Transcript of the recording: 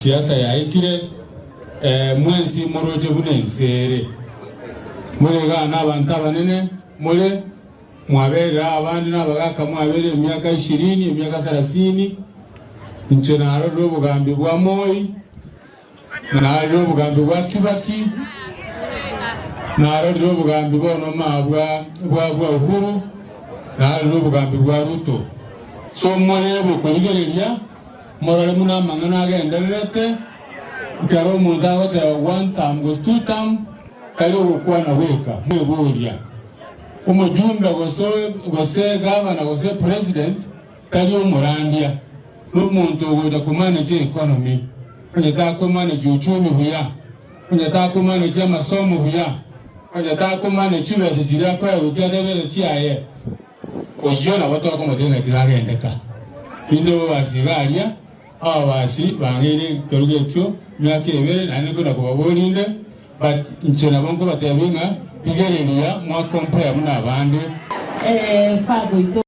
Siasa yaikire, ee, mwensi moroche buna ense ere. More igaa nabanto abanene more, mwaberire abande nabagaaka mwabeire emiaka ishirini, emiaka sarasini. Inche narorire obogambi bwa Moi, narorire obogambi bwa Kibaki, narorire obogambi bono ma bwa bwa bwa Uhuru, narorire obogambi bwa Ruto. So more bokorigereria. Morore buna amang'ana agendererete, ekero omonto agoteba one term gose two term, tari ogokwana gweka, mweboria. Omojumbe gose gose gavana gose president tari omorandia, nomonto ogocha komanage economy, onye takomanage uchumi buya, onye takomanage amasomo buya, onye takomanage chibesa chiria akoegwa ekiagera chibesa chiaye. Oyio nabo tokomotebia ng'a tiragendeka. Rinde obobasi iga aria, ababasi bang'eire ekerogo ekio emiaka ebere, naende nkoenda kobaboria inde, but inche nabo nkobatebia ng'a rigereria mwa compare buna abande. Ee, Father oito.